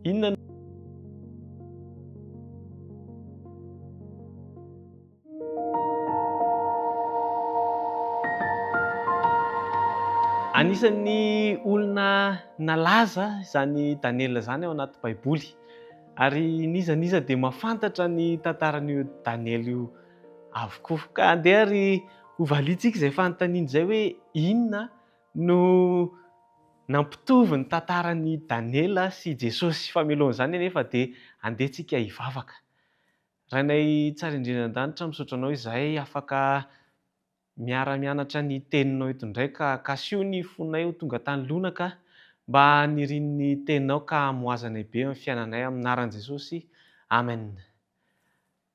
Inona no. Anisan'ny olona nalaza izany Daniela izany ao anaty Baiboly. Ary n'iza n'iza dia mahafantatra ny tantaran'io Daniela io avokoa. Ka andeha ary hovaliantsika izay fanontaniana izay hoe inona no nampitovy ny tantaran'i Daniela sy Jesosy. Fa mialohan'izany anefa dia andeha tsika hivavaka. Rainay tsara indrindra an-danitra, misaotra anao izahay afaka miara-mianatra ny teninao eto indray ka kasiho ny fonay ho tonga tany lonaka mba hanirian'ny teninao ka hamohazanay be amin'ny fiainanay amin'ny anaran'i Jesosy. Amen.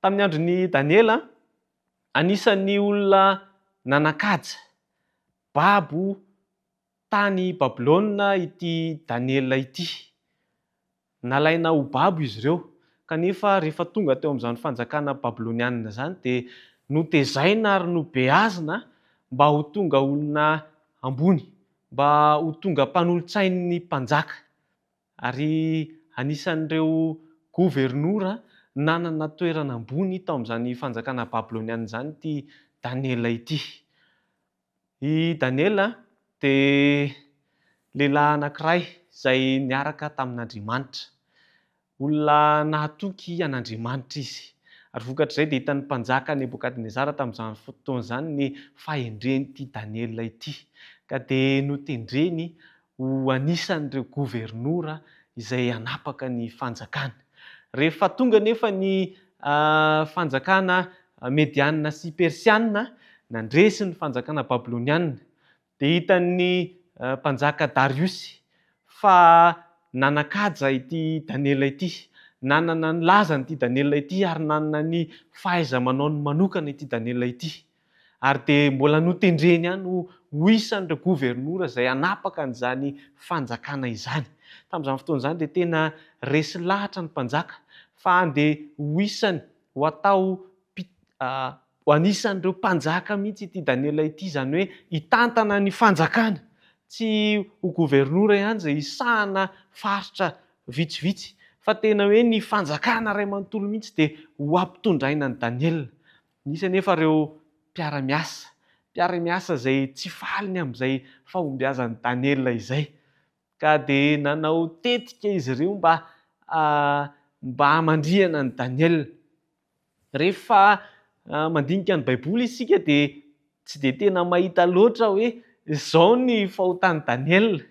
Tamin'ny andron'i Daniela, anisan'ny olona nanan-kaja, babo tany Babylona ity Daniela ity. Nalaina ho babo izy ireo, kanefa rehefa tonga teo amin'izany fanjakana babylonianina izany dia notezaina ary nobeazina mba ho tonga olona ambony, mba ho tonga mpanolotsain'ny mpanjaka. Ary anisan'ireo governora nanana toerana ambony tao amin'izany fanjakana babylonianina izany ity Daniela ity. I Daniela dia lehilahy anankiray izay niaraka tamin'Andriamanitra. Olona nahatoky an'Andriamanitra izy. Ary vokatr'izay dia hitan'ny mpanjaka Nebokadnezara tamin'izany fotoana izany ny fahendren'ity Daniela ity, ka dia notendreny ho anisan'ireo governora izay hanapaka ny fanjakana. Rehefa tonga anefa ny fanjakana medianina sy persianina nandresy ny fanjakana babylonianina, dia hitan'ny mpanjaka Dariosy fa nanan-kaja ity Daniela ity, nanana ny lazany ity Daniela ity ary nanana ny fahaiza-manaony manokana ity Daniela ity. Ary dia mbola notendreny ihany ho ho isan'ireo governora izay hanapaka an'izany fanjakana izany. Tamin'izany fotoana izany dia tena resy lahatra ny mpanjaka fa andeha ho isany ho atao ho anisan'ireo mpanjaka mihitsy ity Daniela ity, izany hoe hitantana ny fanjakana, tsy ho governora ihany izay hisahana faritra vitsivitsy, fa tena hoe ny fanjakana iray manontolo mihitsy dia ho ampitondraina an'i Daniela. Nisy anefa ireo mpiara-miasa, mpiara-miasa izay tsy faly ny amin'izay fahombiazan'i Daniela izay, ka dia nanao tetika izy ireo mba mba hamandrihana an'i Daniela. Rehefa mandinika ny Baiboly isika dia tsy dia tena mahita loatra hoe izao ny fahotan'i Daniela.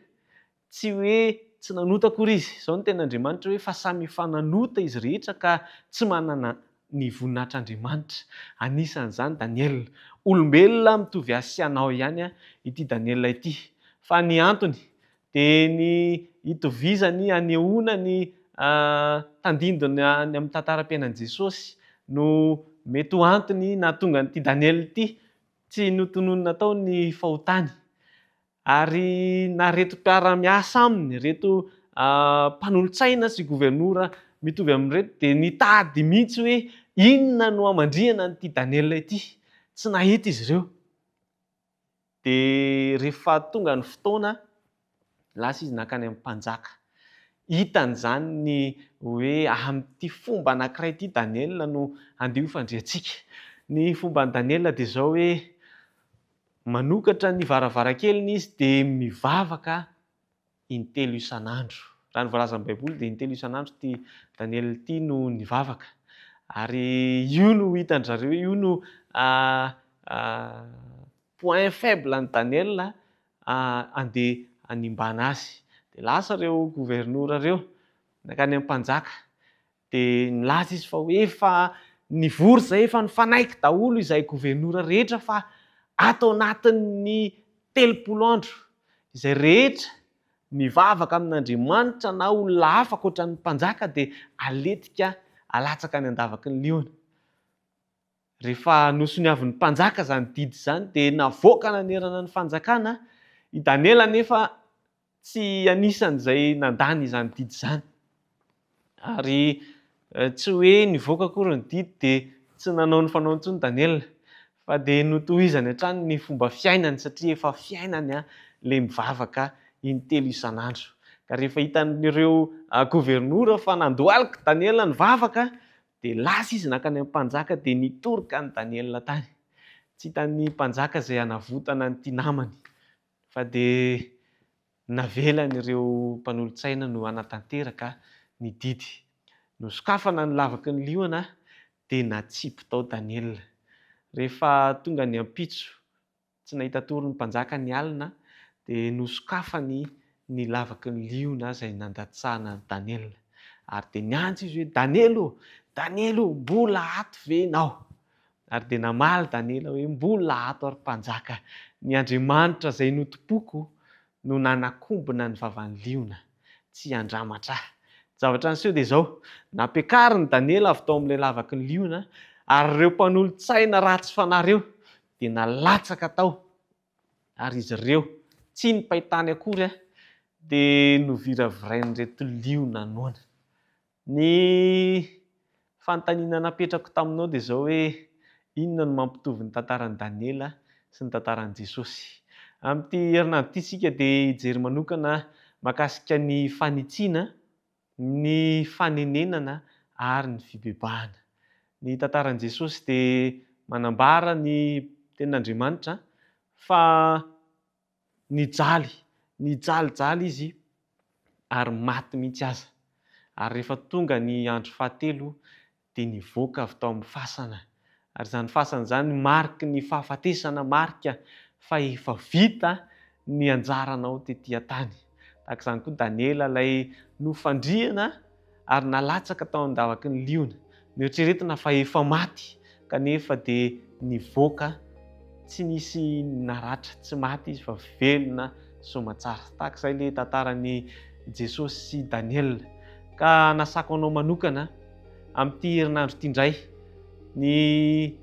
Tsy hoe tsy nanota akory izy. Izao no tenin'Andriamanitra hoe fa samy efa nanota izy rehetra ka tsy manana ny voninahitr'Andriamanitra. Anisan'izany Daniela. Olombelona mitovy ahy sy anao ihany ity Daniela ity. Fa ny antony dia ny hitovizany hanehoana ny tandindona ny amin'ny tantaram-piainan'i Jesosy no mety ho antony nahatonga an'ity Daniela ity tsy notononina tao ny fahotany. Ary na reto mpiara-miasa aminy, reto mpanolotsaina sy governora mitovy amin'ireto dia nitady mihitsy hoe inona no hamandrihana an'ity Daniela ity. Tsy nahita izy ireo. Dia rehefa tonga ny fotoana, lasa izy nankany amin'ny mpanjaka. Hitany izany ny hoe amin'ity fomba anankiray ity Daniela no handeha ho fandriantsika. Ny fomban'i Daniela dia izao hoe Manokatra ny varavarankeliny izy dia mivavaka intelo isan'andro. Raha ny voalazan'ny Baiboly dia intelo isan'andro ity Daniela ity no nivavaka. Ary io no hitan-dry zareo, io no point faible an'i Daniela andeha hanimbana azy. Dia lasa ireo governora ireo nankany amin'ny mpanjaka. Dia nilaza izy fa hoe efa nivory izay, efa nifanaiky daholo izahay governora rehetra fa ato anatin'ny 30 andro izay rehetra mivavaka amin'Andriamanitra na olona hafa ankoatra ny mpanjaka dia aletika alatsaka any an-davaky ny liona. Rehefa nosoniavin'ny mpanjaka izany didy izany dia navoaka nanerana ny fanjakana i Daniela anefa Tsy anisan'izay nandany izany didy izany. Ary tsy hoe nivoaka akory ny didy dia tsy nanao ny fanaony intsony Daniela, fa dia notohizany hatrany ny fomba fiainany satria efa fiainany ilay mivavaka intelo isan'andro. Ka rehefa hitan'ireo governora fa nandohalika Daniela nivavaka, dia lasa izy nankany amin'ny mpanjaka dia nitoroka an'i Daniela tany. Tsy hitan'ny mpanjaka izay hanavotana an'ity namany, fa dia navelany ireo mpanolotsaina no hanatanteraka ny didy. Nosokafana ny lavaky ny liona dia natsipy tao Daniela. Rehefa tonga ny ampitso, tsy nahita tory ny mpanjaka ny alina, dia nosokafany ny lavaky ny liona izay nandatsahana an'i Daniela. Ary dia niantso izy hoe, Daniela ô! Daniela ô! Mbola ato ve ianao? Ary dia namaly Daniela hoe, Mbola ato aho, ry mpanjaka. Ny Andriamanitra izay notompoiko no nanakombona ny vavan'ny liona, tsy handramatra ahy. Ny zavatra niseho dia izao, nampiakarin'i Daniela avy tao amin'ilay lavaky ny liona, ary ireo mpanolotsaina ratsy fanahy ireo dia nalatsaka tao, ary izy ireo, tsy nipay tany akory, dia noviravirain'ireto liona noana. Ny fanontaniana napetrako taminao dia izao hoe, inona no mampitovy ny tantaran'i Daniela sy ny tantaran'i Jesosy? Amin'ity herinandro ity isika dia hijery manokana mahakasika ny fanitsiana, ny fanenenana ary ny fibebahana. Ny tantaran'i Jesosy dia manambara ny Tenin'Andriamanitra fa Nijaly, nijalijaly izy ary maty mihitsy aza. Ary rehefa tonga ny andro fahatelo dia nivoaka avy tao amin'ny fasana. Ary izany fasana izany mariky ny fahafatesana, marika fa efa vita ny anjaranao tety an-tany. Tahaka izany koa Daniela ilay nofandrihana ary nalatsaka tao an-davaky ny liona. Noeritreretina fa efa maty, kanefa dia nivoaka, tsy nisy naratra, tsy maty izy fa velona soamatsara. Tahaka izay ilay tantaran'i Jesosy sy Daniela. Ka nasako anao manokana amin'ity herinandro ity indray ny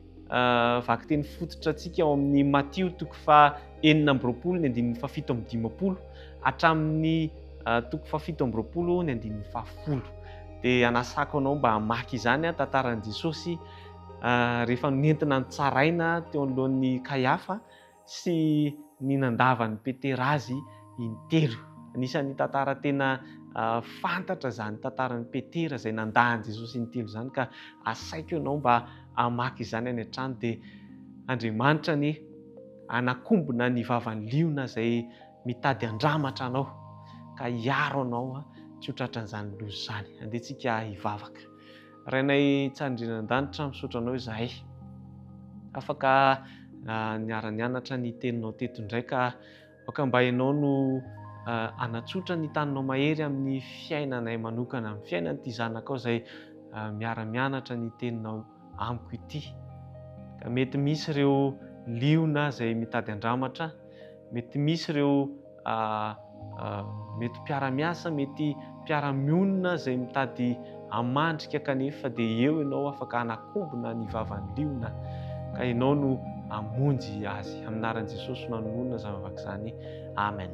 Vakiteny fototra antsika ao amin'ny Matio toko faha 26 ny andininy faha 57 hatramin'ny toko faha 27 ny andininy faha 10. Dia anasako anao mba hamaky izany tantaran'i Jesosy rehefa nentina nitsaraina teo anoloan'i Kaiafa sy ny nandavan'i Petera azy intelo. Anisan'ny tantara tena fantatra izany tantaran'i Petera izay nandà an'i Jesosy intelo izany ka asaiko ianao mba hamaky izany any an-trano dia Andriamanitra anie hanakombona ny vavan'ny liona izay mitady handramatra anao ka hiaro anao tsy ho tratran'izany loza izany. Andeha tsika hivavaka. Rainay tsara indrindra an-danitra, misaotra anao izahay. Afaka niara-nianatra ny teninao teto indray ka aoka mba ianao no hanatsotra ny taninao mahery amin'ny fiainanay manokana, amin'ny fiainan'ity zanakao izay miara-mianatra ny teninao amiko ity. Ka mety misy ireo liona izay mitady handramatra, mety misy ireo mety mpiara-miasa, mety mpiara-mionona izay mitady hamandrika kanefa dia eo ianao afaka hanakombona ny vavan'ny liona ka ianao no hamonjy azy. Amin'ny anaran'i Jesosy no anononana izany vavaka izany. Amen.